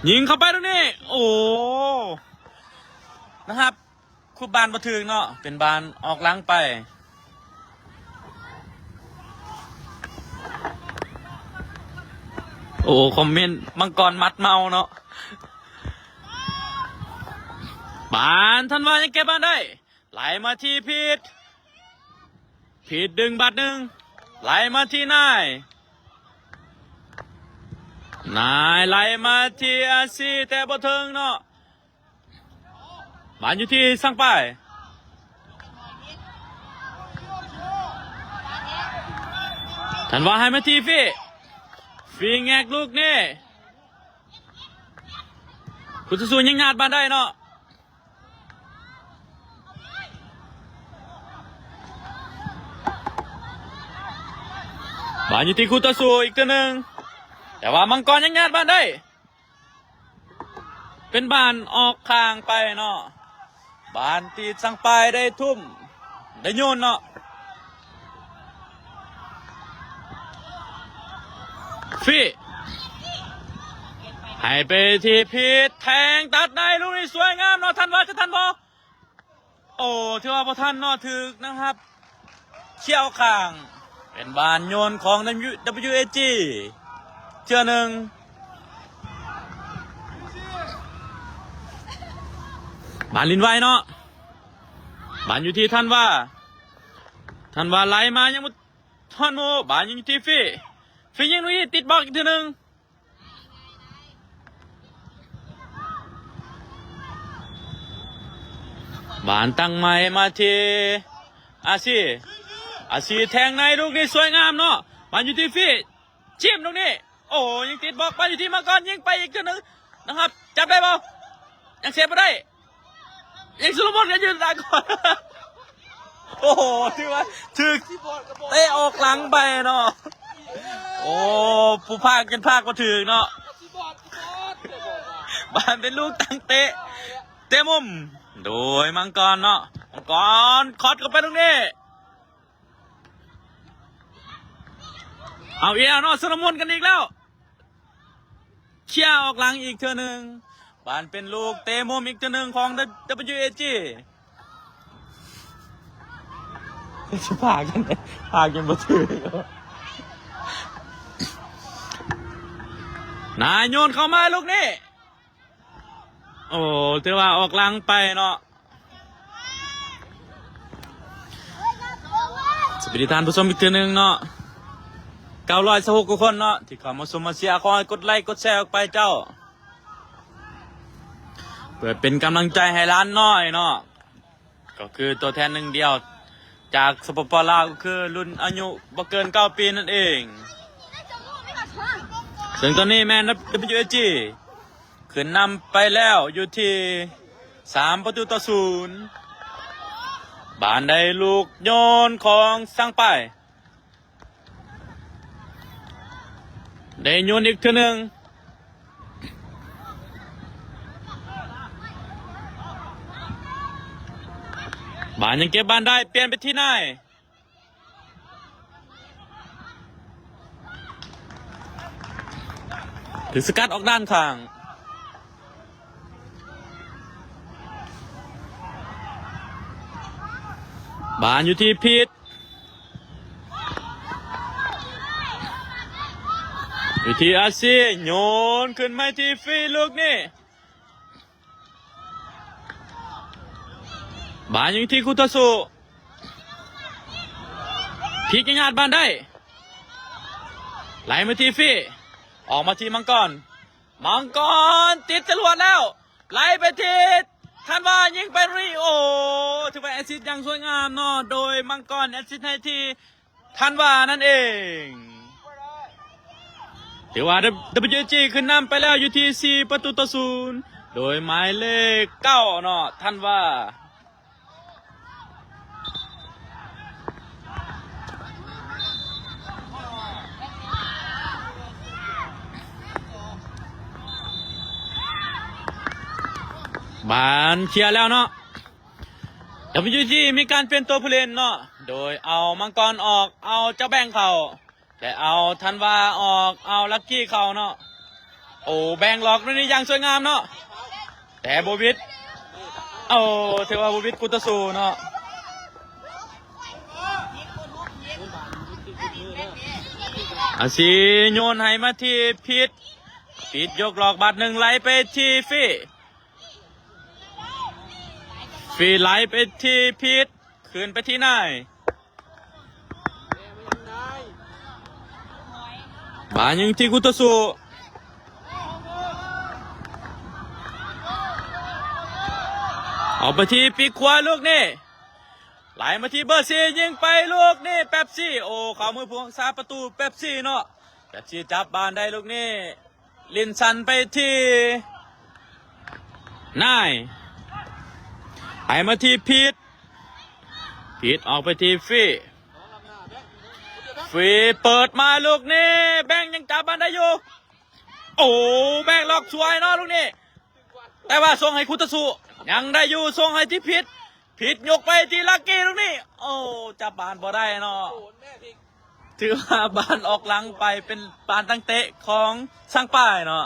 ຍິງເຂົ້າໄປຕາງນີ້ ໂອ້ ນະຄັບ. ບບານບໍ່ຖືກເນາະ ເປັນບານອອກຫຼັງໄປ. ໂອ້ ຄອມເມັນ ມັງກອນໝັດເມົາເນາະ. ບານ ທັນວາຍັງເກັບບານໄດ້ ໄຫຼມາທີ່ພີດ ພີດດຶງບາດໜຶ່ງ ໄຫຼມາທີ່ນາຍ ນາຍໄຫຼມາທີ່ອາຊີ ແຕ່ບໍ່ເຖິງເນາະ. ບານຢູ່ທີ່ສັງປາຍ ທັນວາໃຫ້ມາທີ່ຟີ ຟີແງກລູກນີ້ ຄຸດສະຊູຍັງຍາດບານໄດ້ເນາະ. ບານຢູ່ທີ່ຄູ່ຕໍ່ສູ້ອີກເທື່ອໜຶ່ງ ແຕ່ວ່າມັງກອນຍັງຍາດບານໄດ້ ເປັນບານອອກຂ້າງໄປເນາະ. ບານຕິດສັງປາຍ ໄດ້ທຸ່ມ ໄດ້ໂຍນເນາະ. ຟີ ໃຫ້ໄປທີ່ພີດ ແທງຕັດໃນລູກນີ້ສວຍງາມເນາະ. ທັນວາຈະທັນບໍ່? ໂອ້ ຖືວ່າບໍ່ທັນເນາະ ຖືກນະຄັບ ເຂົ້າຂ້າງ ເປັນບານໂຍນຂອງ W- WAG ເທື່ອໜຶ່ງ. ບານຫຼິ້ນໄວເນາະ ບານຢູ່ທີ່ທັນວາ ທັນວາໄຫຼມາຍັງບໍ່ທັນໂມ ບານຍັງຢູ່ທີ່ຟີ ຟີຍິງລູກນີ້ຕິດບລັອກອີກເທື່ອໜຶ່ງ. ບານຕັ້ງໃໝ່ມາທີ່ອາຊີ ອາຊີແທງໃນລູກນີ້ສວຍງາມເນາະ. ບານຢູ່ທີ່ຟີ ຈິ້ມລູກນີ້ ໂອ້ ຍັງຕິດບລັອກ. ບານຢູ່ທີ່ມັງກອນ ຍິງໄປອີກເທື່ອໜຶ່ງນະຄັບ ຈັບໄດ້ບໍ່? ຍັງເຊບບໍ່ໄດ້. ຍັງຊຸລະມຸນກັນຢູ່ນະກ່ອນ. ໂອ້ໂຫ ຖືວ່າຖືກເຕະອອກຫຼັງໄປເນາະ. ໂອ້ ຜູ້ພາກຍັງພາກບໍ່ຖືກເນາະ. ບານເປັນລູກຕັ້ງເຕະ ເຕະມຸມ ໂດຍມັງກອນເນາະ. ມັງກອນຄອດເຂົ້າໄປຕົງນີ້ ເອົາອີກແລ້ວເນາະ ຊຸລະມຸນກັນອີກແລ້ວ. ເຄຍອອກຫຼັງອີກເທື່ອໜຶ່ງ ບານເປັນລູກເຕະມຸມອີກເທື່ອໜຶ່ງຂອງ WAG. ພາກຍັງ ພາກຍັງບໍ່ຖືກ. ນາຍໂຍນເຂົ້າມາລູກນີ້ ໂອ້ ຖືວ່າອອກຫຼັງໄປເນາະ. ສະບາຍດີທ່ານຜູ້ຊົມອີກເທື່ອໜຶ່ງເນາະ ເກົ້າຮ້ອຍຊາວຫົກກວ່າຄົນເນາະ ທີ່ເຂົ້າມາຊົມມາເຊຍ. ຂໍໃຫ້ກົດໄລກົດແຊອອກໄປເຈົ້າ ເພື່ອເປັນກຳລັງໃຈໃຫ້ຫຼານນ້ອຍເນາະ. ກໍຄືຕົວແທນໜຶ່ງດຽວຈາກ ສປປ ລາວ ກໍຄືລຸ້ນອາຍຸບໍ່ເກີນເກົ້າປີນັ້ນເອງ. ເຊິ່ງຕອນນີ້ແມ່ນ WAG ຂຶ້ນນຳໄປແລ້ວຢູ່ທີ່ສາມປະຕູຕໍ່ສູນ. ບານໄດ້ລູກໂຍນຂອງສັງປາຍ ໄດ້ໂຍນອີກເທື່ອໜຶ່ງ. ບານຍັງເກັບບານໄດ້ ປ່ຽນໄປທີ່ນາຍ ຖືກສະກັດອອກດ້ານຂ້າງ. ບານຢູ່ທີ່ພີດ ຢູ່ທີ່ອາຊີ ໂຍນຂຶ້ນມາທີ່ຟີລູກນີ້. ບານຢູ່ທີ່ຄູ່ຕໍ່ສູ້ ພີດຍັງຍາດບານໄດ້ ໄຫຼມາທີ່ຟີ ອອກມາທີ່ມັງກອນ. ມັງກອນຕິດຈະຫຼວດແລ້ວ ໄຫຼໄປທີ່ທັນວາ ຍິງໄປລູກນີ້ ໂອ້ ຖືວ່າແອດຊິດຢ່າງສວຍງາມເນາະ ໂດຍມັງກອນແອດຊິດໃຫ້ທີ່ທັນວານັ້ນເອງ. ຖືວ່າ WAG ຂຶ້ນນຳໄປແລ້ວຢູ່ທີ່ສີ່ປະຕູຕໍ່ສູນ ໂດຍໝາຍເລກເກົ້າເນາະ ທັນວາ. ບານເຄຍແລ້ວເນາະ WAG ມີການປ່ຽນຕົວຜູ້ຫຼິ້ນເນາະ ໂດຍເອົາມັງກອນອອກ ເອົາເຈົ້າແບງເຂົ້າ ແລະ ເອົາທັນວາອອກ ເອົາລັກກີ້ເຂົ້າເນາະ. ໂອ້ ແບ່ງລັອກນີ້ຢ່າງສວຍງາມເນາະ ແຕ່ບໍ່ຫວິດ. ໂອ້ ຖືວ່າບໍ່ຜິດຄູ່ຕໍ່ສູ້ເນາະ. ອາຊີໂຍນໃຫ້ມາທີ່ພິດ, ພິດຍົກຫຼອກບາດໜຶ່ງໄຫຼໄປທີ່ຟີ, ຟີໄຫຼໄປທີ່ພິດ, ຄືນໄປທີ່ນາຍ. ບານຍັງທີ່ຄູ່ຕໍ່ສູ້. ອອກໄປທີ່ປີກຂວາລູກນີ້. ໄຫຼມາທີ່ເບີສີ່, ຍິງໄປລູກນີ້ ເປັບຊີ. ໂອ້ ເຂົ້າມືຜູ້ຮັກສາປະຕູເປັບຊີເນາະ. ເປັບຊີຈັບບານໄດ້ລູກນີ້. ຫຼິ້ນສັ້ນໄປທີ່ນາຍ, ໃຫ້ມາທີ່ພິດ, ພິດອອກໄປທີ່ຟີ, ຟີເປີດມາລູກນີ້ ແບງຍັງຈັບບານໄດ້ຢູ່. ໂອ້ ແບງລັອກສວຍເນາະລູກນີ້, ແຕ່ວ່າສົ່ງໃຫ້ຄູ່ຕໍ່ສູ້ ຍັງໄດ້ຢູ່, ສົ່ງໃຫ້ທີ່ພິດ, ພິດຍົກໄປທີ່ລັກກີ້ລູກນີ້. ໂອ້ ຈັບບານບໍ່ໄດ້ເນາະ. ຖືວ່າບານອອກຫຼັງໄປເປັນບານຕັ້ງເຕະຂອງຊ່າງປ້າຍເນາະ.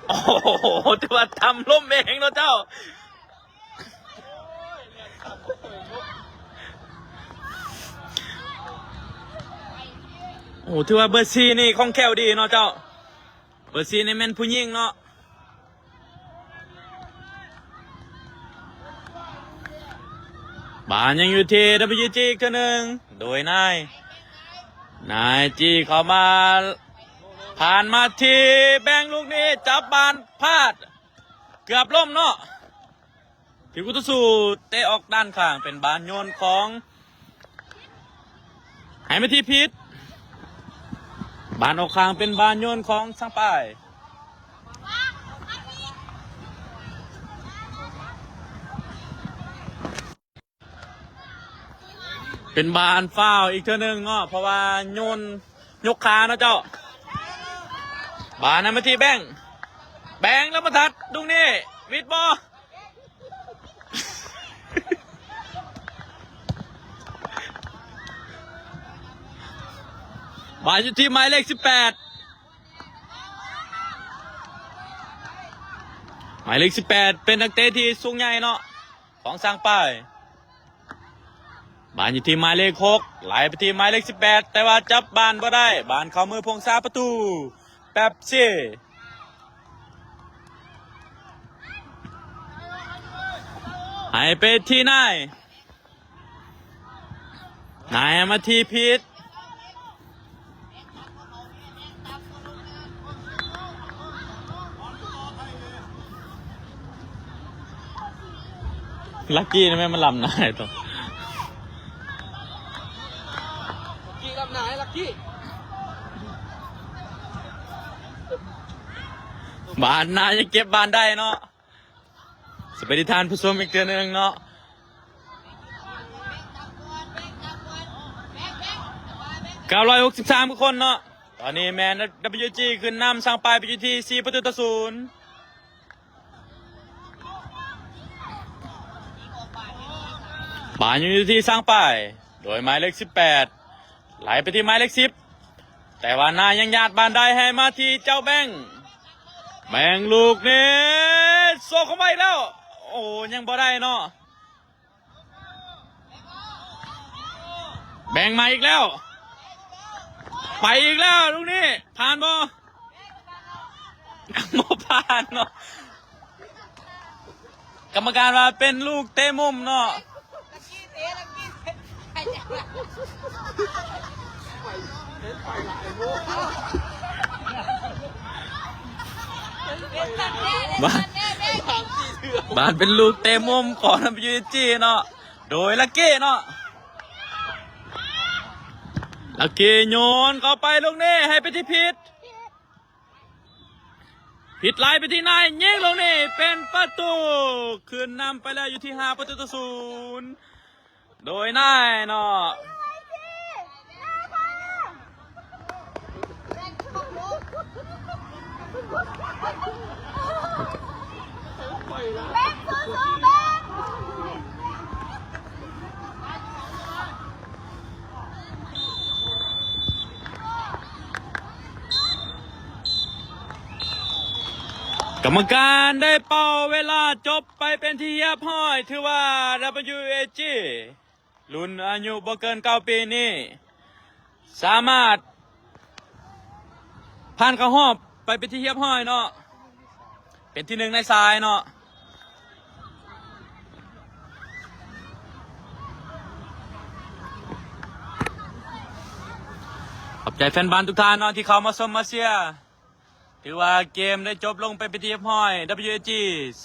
ໂອ້ໂຫ ຖືວ່າທຳລົ້ມເອງເນາະເຈົ້າ. ໂອ້ ຖືວ່າເບີສີ່ນີ້ຄ່ອງແຄ້ວດີເນາະເຈົ້າ. ເບີສີ່ນີ້ແມ່ນຜູ້ຍິງເນາະ. ບານຍັງຢູ່ທີ່ WG ອີກເທື່ອໜຶ່ງ ໂດຍນາຍ, ນາຍຈີ້ເຂົ້າມາ ຜ່ານມາທີ່ແບງລູກນີ້ ຈັບບານພາດ ເກືອບລົ້ມເນາະ. ທີ່ຄູ່ຕໍ່ສູ້ເຕະອອກດ້ານຂ້າງ ເປັນບານໂຍນຂອງ ໃຫ້ມາທີ່ພິດ, ບານອອກຂ້າງເປັນບານໂຍນຂອງຊ່າງປ້າຍ. ເປັນບານຟາວອີກເທື່ອໜຶ່ງເນາະ ເພາະວ່າໂຍນຍົກຂາເນາະເຈົ້າ. ບານໃຫ້ມາທີ່ແບງ, ແບງແລ້ວມາທັດ ດຸງນີ້ ວິດບໍ່? ບານຢູ່ທີ່ໝາຍເລກສິບແປດ, ໝາຍເລກສິບແປດ ເປັນນັກເຕະທີ່ສູງໃຫຍ່ເນາະ ຂອງຊ່າງປ້າຍ. ບານຢູ່ທີ່ໝາຍເລກຫົກ ໄຫຼໄປທີ່ໝາຍເລກສິບແປດ ແຕ່ວ່າຈັບບານບໍ່ໄດ້, ບານເຂົ້າມືພວງສາປະຕູ ແປັບຊີ ໃຫ້ໄປທີ່ນາຍ, ນາຍມາທີ່ພິດ. ລັກກີ້ນີ້ແມ່ນມັນລ້ຳໜ້າໃຫ້ຕົວ ລັກກີ້ລ້ຳໜ້າໃຫ້ລັກກີ້. ບານນາຍັງເກັບບານໄດ້ເນາະ. ສະບາຍດີທ່ານຜູ້ຊົມອີກເທື່ອໜຶ່ງເນາະ. ເກົ້າຮ້ອຍຫົກສິບສາມຄືຄົນເນາະ. ຕອນນີ້ແມ່ນ WG ຂຶ້ນນຳຊ່າງປ້າຍໄປຢູ່ທີ່ສີ່ປະຕູຕໍ່ສູນ. ບານຍັງຢູ່ທີ່ຊ່າງປ້າຍ ໂດຍໝາຍເລກສິບແປດ ໄຫຼໄປທີ່ໝາຍເລກສິບ ແຕ່ວ່ານາຍັງຍາດບານໄດ້ໃຫ້ມາທີ່ເຈົ້າແບງ. ແບງລູກນີ້ ໂຊກເຂົ້າມາອີກແລ້ວ. ໂອ້ ຍັງບໍ່ໄດ້ເນາະ. ແບງມາອີກແລ້ວ. ໄປອີກແລ້ວລູກນີ້. ຜ່ານບໍ່? ບໍ່ຜ່ານເນາະ. ກຳມະການວ່າເປັນລູກເຕະມຸມເນາະ. ບານ ບານເປັນລູກເຕະມຸມຂອງ WG ເນາະ ໂດຍລັກກີ້ເນາະ. ລັກກີ້ໂຍນເຂົ້າໄປລູກນີ້ ໃຫ້ໄປທີ່ພິດ. ຜິດໄຫຼໄປທີ່ນາຍ ຍິງລູກນີ້ເປັນປະຕູ ຂຶ້ນນຳໄປແລ້ວຢູ່ທີ່ຫ້າປະຕູຕໍ່ສູນ ໂດຍນາຍເນາະ. ເປັນ ເປັນ ເປັນ ເປັນ ເປັນ ກຳມະການໄດ້ເປົ່າເວລາຈົບໄປເປັນທີ່ຮຽບຮ້ອຍ, ຖືວ່າ WAG ລຸ້ນອາຍຸບໍ່ເກີນເກົ້າປີນີ້ ສາມາດຜ່ານເຂົ້າຮອບໄປເປັນທີ່ຮຽບຮ້ອຍເນາະ, ເປັນທີໜຶ່ງໃນສາຍເນາະ. ຂອບໃຈແຟນບານທຸກທ່ານເນາະ ທີ່ເຂົ້າມາຊົມມາເຊຍ. ຖືວ່າເກມໄດ້ຈົບລົງໄປເປັນທີ່ຮຽບຮ້ອຍ, WAG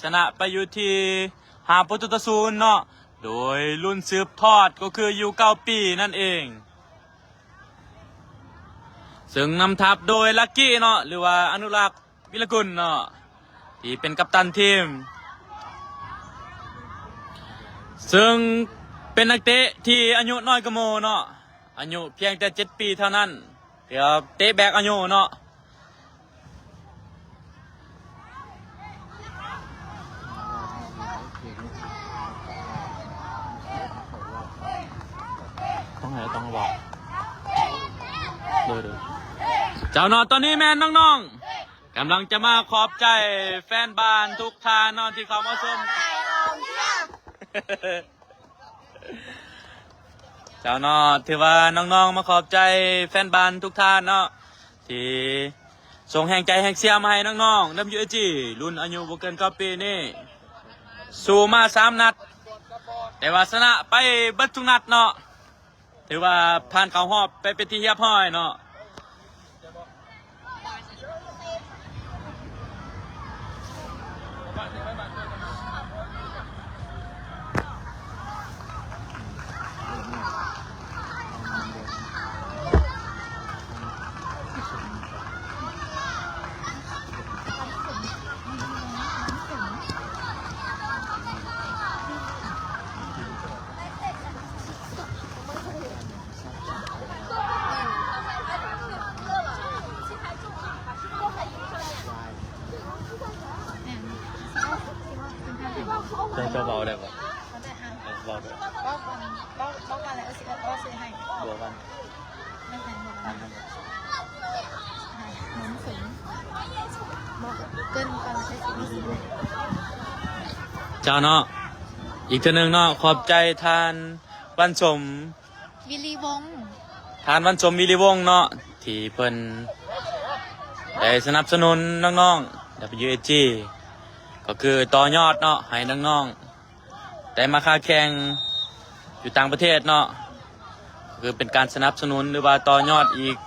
ຊະນະໄປຢູ່ທີ່ຫ້າປະຕູຕໍ່ສູນເນາະ, ໂດຍລຸ້ນສືບທອດກໍຄື ຢູເກົ້າປີນັ້ນເອງ, ເຊິ່ງນຳທັບໂດຍ ລັກກີ້ ເນາະ ຫຼືວ່າ ອະນຸລັກ ວິລະກຸນ ເນາະ ທີ່ເປັນກັບຕັນທີມ, ເຊິ່ງເປັນນັກເຕະທີ່ອາຍຸນ້ອຍກວ່າໝູ່ເນາະ, ອາຍຸພຽງແຕ່ເຈັດປີເທົ່ານັ້ນ. ເພື່ອເຕະແບກອາຍຸເນາະ. ຕ້ອງໃຫ້ ຕ້ອງເວົ້າ ໂດຍ ໂດຍ ເຈົ້າເນາະ. ຕອນນີ້ແມ່ນນ້ອງໆ ກຳລັງຈະມາຂອບໃຈແຟນບານທຸກທ່ານເນາະ ທີ່ເຂົ້າມາຊົມ. ເຈົ້າເນາະ, ຖືວ່ານ້ອງໆມາຂອບໃຈແຟນບານທຸກທ່ານເນາະ ທີ່ສົ່ງແຮງໃຈແຮງເຊຍມາໃຫ້ນ້ອງໆ WAG ລຸ້ນອາຍຸບໍ່ເກີນເກົ້າປີນີ້. ສູ້ມາສາມນັດ ແຕ່ວ່າຊະນະໄປເບິດທຸກນັດເນາະ. ຖືວ່າຜ່ານເຂົ້າຮອບໄປເປັນທີ່ຮຽບຮ້ອຍເນາະ. ເຈົ້າ ເຈົ້າເວົ້າໄດ້ບໍ່? ເວົ້າໄດ້. ເຈົ້າເນາະ, ອີກເທື່ອໜຶ່ງເນາະ, ຂອບໃຈທ່ານວັນສົມ ວິລິວົງ, ທ່ານວັນສົມ ວິລິວົງເນາະ ທີ່ເພິ່ນໄດ້ສະໜັບສະໜູນນ້ອງໆ WAG ກໍຄືຕໍ່ຍອດເນາະ ໃຫ້ນ້ອງໆ ໄດ້ມາຄ້າແຂ່ງຢູ່ຕ່າງປະເທດເນາະ, ຄືເປັນການສະໜັບສະໜູນ ຫຼືວ່າຕໍ່ຍອດອີກ.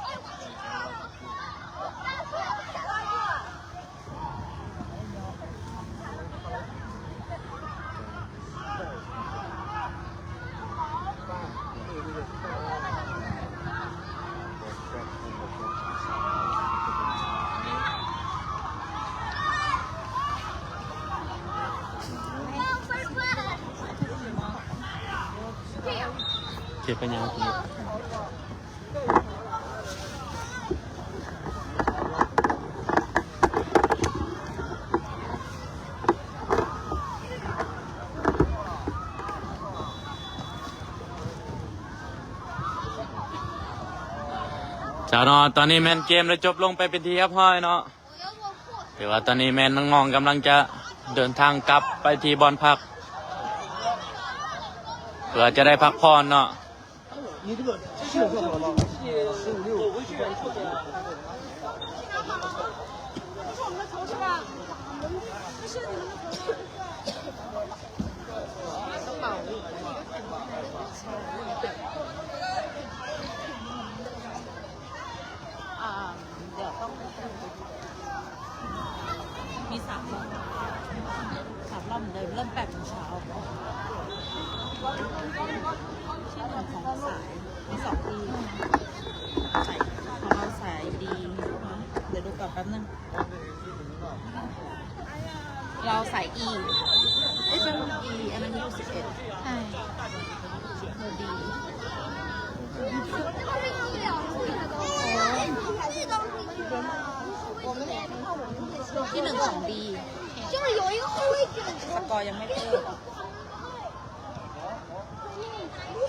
ເກັບໄປຫຍັງ? ເຈົ້າເນາະ, ຕອນນີ້ແມ່ນເກມໄດ້ຈົບລົງໄປເປັນທີ່ຮຽບຮ້ອຍເນາະ. ແຕ່ວ່າຕອນນີ້ແມ່ນນ້ອງໆກຳລັງຈະເດີນທາງກັບໄປທີ່ບ່ອນພັກ ເພື່ອຈະໄດ້ພັກຜ່ອນເນາະ. ມີสามรอบ สามรอบเหมือนเดิม เริ่มแปดโมงเช้า ที่หนึ่งของสาย มีสองที่ สาย ของเราสาย D เดี๋ยวดูก่อนแป๊บนึง เราสาย E เอ้ย แป๊บนึง E อันนั้นอยู่สิบเอ็ด ใช่ เบอร์ D โอ้ย ທີໜຶ່ງຂອງ B ສະກໍຍັງບໍ່ເປີດ.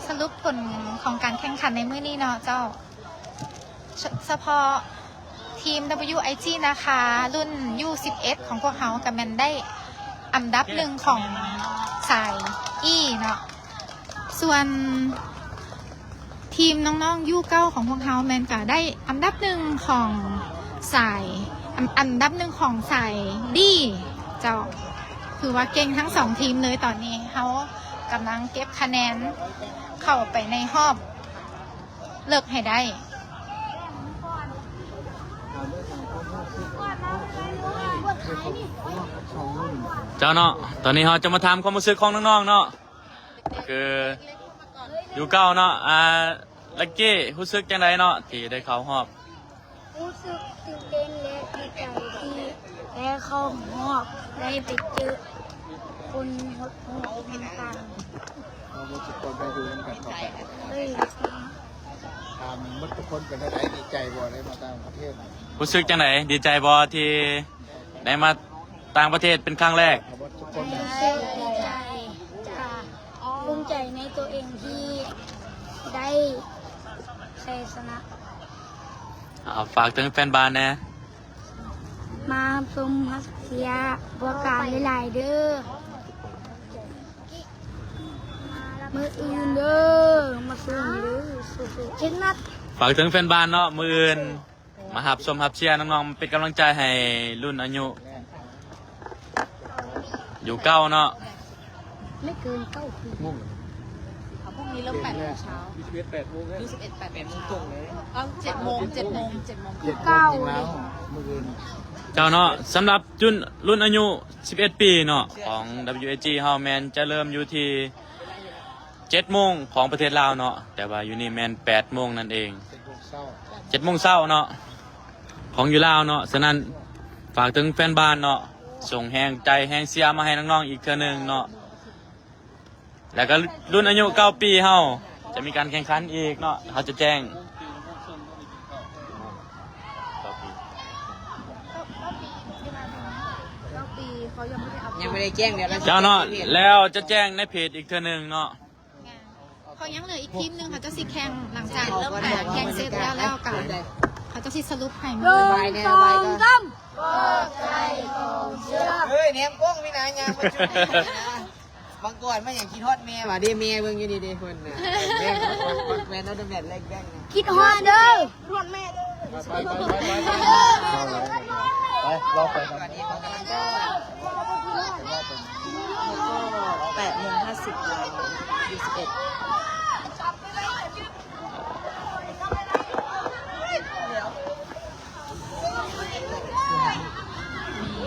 ສະຫຼຸບຜົນຂອງການແຂ່ງຂັນໃນມື້ນີ້ເນາະເຈົ້າ. ສະ ສະເພາະທີມ WIG ນາຄາ ລຸ້ນ U ສິບເອັດ ຂອງພວກເຮົາກະແມ່ນໄດ້ອັນດັບໜຶ່ງຂອງສາຍ E ເນາະ. ສ່ວນທີມນ້ອງໆ U ເກົ້າ ຂອງພວກເຮົາແມ່ນກະໄດ້ອັນດັບໜຶ່ງຂອງສາຍ ອັນ ອັນດັບໜຶ່ງຂອງສາຍ D ເຈົ້າ. ຖືວ່າເກັ່ງທັງສອງທີມເລີຍ. ຕອນນີ້ເຮົາກຳລັງເກັບຄະແນນເຂົ້າໄປໃນຮອບ ເລິກໃຫ້ໄດ້. ເຈົ້າເນາະ, ຕອນນີ້ເຮົາຈະມາຖາມຄວາມຮູ້ສຶກຂອງນ້ອງໆ ເນາະ, ຄື U ເກົ້າ ເນາະ. ອາ ລັກກີ້ ຮູ້ສຶກຈັ່ງໃດເນາະ ທີ່ໄດ້ເຂົ້າຮອບ? ຮູ້ສຶກຕື່ນເຕັ້ນ ແລະ ດີໃຈທີ່ໄດ້ເຂົ້າຮອບ ໄດ້ໄປເຈີຄົນໂຫດໆຕ່າງໆ. ເຮົາໝົດທຸກຄົນໄດ້ຮູ້ນຳກັນເຂົ້າໃຈ. ເອີຍ ຖາມໝົດທຸກຄົນເປັນຈັ່ງໃດ ດີໃຈບໍ່ ໄດ້ມາຕ່າງປະເທດ? ຮູ້ສຶກຈັ່ງໃດ ດີໃຈບໍ່ ທີ່ໄດ້ມາຕ່າງປະເທດເປັນຄັ້ງແລກ? ເຮົາໝົດທຸກຄົນ ດີໃຈ ພູມໃຈໃນຕົວເອງທີ່ໄດ້ໄຊຊະນະ. ເອົາ ຝາກເຖິງແຟນບານແດ່. ມາຮັບຊົມຮັບເຊຍພວກການຫຼາຍໆເດີ້. ມື້ອື່ນເດີ້ ມາຊົມເດີ້ ສູ້ໆ ເຈັດນັດ. ຝາກເຖິງແຟນບານເນາະ, ມື້ອື່ນມາຮັບຊົມຮັບເຊຍນ້ອງໆ ເປັນກຳລັງໃຈໃຫ້ລຸ້ນອາຍຸ U ເກົ້າ ເນາະ. ໄມ່ເກີນເກົ້າປີ. ພວກນີ້ເລີ່ມແປດໂມງເຊົ້າ. ຢູສິບເອັດ ແປດໂມງເຊົ້າ. ເອີ ເຈັດໂມງ ເຈັດໂມງ ເຈັດໂມງ ເກົ້າ. ເຈົ້າເນາະ, ສຳລັບຈຸນ ລຸ້ນອາຍຸສິບເອັດປີເນາະ ຂອງ WIG ເຮົາແມ່ນຈະເລີ່ມຢູ່ທີ່ເຈັດໂມງຂອງປະເທດລາວເນາະ, ແຕ່ວ່າຢູ່ນີ້ແມ່ນແປດໂມງນັ້ນເອງ. ເຈັດໂມງເຊົ້າເນາະ ຂອງຢູ່ລາວເນາະ. ສະນັ້ນ ຝາກເຖິງແຟນບານເນາະ, ສົ່ງແຮງໃຈແຮງເຊຍມາໃຫ້ນ້ອງໆອີກເທື່ອໜຶ່ງເນາະ. ແລ້ວກໍລຸ້ນອາຍຸເກົ້າປີເຮົາຈະມີການແຂ່ງຂັນອີກເນາະ, ເຮົາຈະແຈ້ງ. ຍັງບໍ່ໄດ້ແຈ້ງ ດຽວລະ ເຈົ້າເນາະ, ແລ້ວຈະແຈ້ງໃນເພຈອີກເທື່ອໜຶ່ງເນາະ. ເພາະຍັງເຫຼືອອີກທີມໜຶ່ງ ເຂົາເຈົ້າຊິແຂ່ງ ຫຼັງຈາກເລີ່ມແປດແຂ່ງເສັດແລ້ວ ແລ້ວກໍເຂົາເຈົ້າຊິສະຫຼຸບໃຫ້. ໜຶ່ງ ສອງ ສາມ. ເຮີ້ຍ ແນມກ້ອງມີນາຍາງປະຈຸມ. ບາງກ່ອນມາຫຍັງຄິດຮອດແມ່ຫວາເດ້ ແມ່ເບິ່ງຢູ່ນີ້ເດ້ເພິ່ນນະ. ແມ່ນ ແມ່ນ ແມ່ນ ແມ່ນ ຄິດຮອດເດີ ຮອດແມ່ເດີ. ໄປ ໄປ ໄປ ໄປ ໄປ ໄປ ລໍໄປ. ແປດໂມງຫ້າສິບ ລາວ ຢູສິບເອັດ.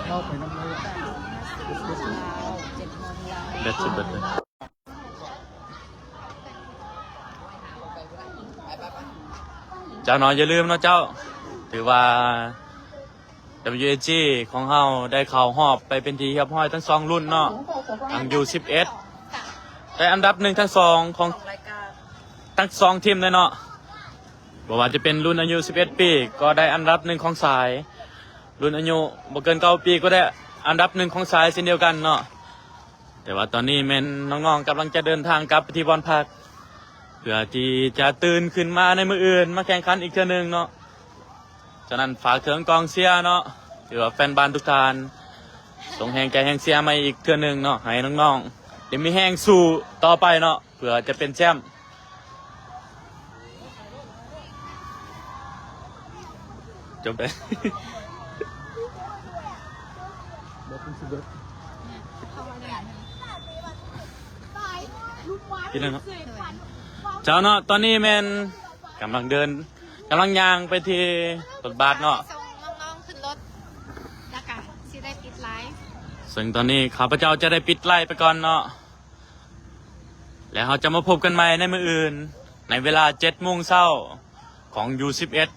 ເຂົ້າໄປນຳເລີຍ ແບັດຊິເບິດເລີຍ. ເຈົ້າເນາະ, ຢ່າລືມເນາະເຈົ້າ, ຖືວ່າ WIG ຂອງເຮົາໄດ້ເຂົ້າຮອບໄປເປັນທີ່ຮຽບຮ້ອຍທັງສອງລຸ້ນເນາະ, ທັງ ຢູສິບເອັດ ໄດ້ອັນດັບໜຶ່ງທັງສອງຂອງທັງສອງທີມເລີຍເນາະ. ບໍ່ວ່າຈະເປັນລຸ້ນອາຍຸສິບເອັດປີ ກໍໄດ້ອັນດັບໜຶ່ງຂອງສາຍ, ລຸ້ນອາຍຸບໍ່ເກີນເກົ້າປີ ກໍໄດ້ອັນດັບໜຶ່ງຂອງສາຍເຊັ່ນດຽວກັນເນາະ. ແຕ່ວ່າຕອນນີ້ແມ່ນນ້ອງໆກຳລັງຈະເດີນທາງກັບໄປທີ່ບ່ອນພັກ ເພື່ອທີ່ຈະຕື່ນຂຶ້ນມາໃນມື້ອື່ນມາແຂ່ງຂັນອີກເທື່ອໜຶ່ງເນາະ. ສະນັ້ນຝາກເຖິງກອງເຊຍເນາະ ຫຼືວ່າແຟນບານທຸກທ່ານ ສົ່ງແຮງໃຈແຮງເຊຍມາອີກເທື່ອໜຶ່ງເນາະ ໃຫ້ນ້ອງໆໄດ້ມີແຮງສູ້ຕໍ່ໄປເນາະ ເພື່ອຈະເປັນແຊ້ມ. ຈົບໄດ້. ເຈົ້າເນາະ, ຕອນນີ້ແມ່ນກຳລັງເດີນ ກຳລັງຍ່າງໄປທີ່ລົດບັສເນາະ. ສົ່ງນ້ອງໆຂຶ້ນລົດ ແລ້ວກະຊິໄດ້ປິດໄລຟ໌. ເຊິ່ງຕອນນີ້ຂ້າພະເຈົ້າຈະໄດ້ປິດໄລຟ໌ໄປກ່ອນເນາະ. ແລ້ວເຮົາຈະມາພົບກັນໃໝ່ໃນມື້ອື່ນ ໃນເວລາເຈັດໂມງເຊົ້າຂອງ ຢູສິບເອັດ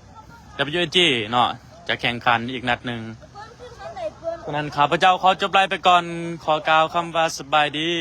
WIG ເນາະ ຈະແຂ່ງຂັນອີກນັດໜຶ່ງ. ສະນັ້ນ ຂ້າພະເຈົ້າຂໍຈົບໄລຟ໌ໄປກ່ອນ, ຂໍກ່າວຄຳວ່າສະບາຍດີ.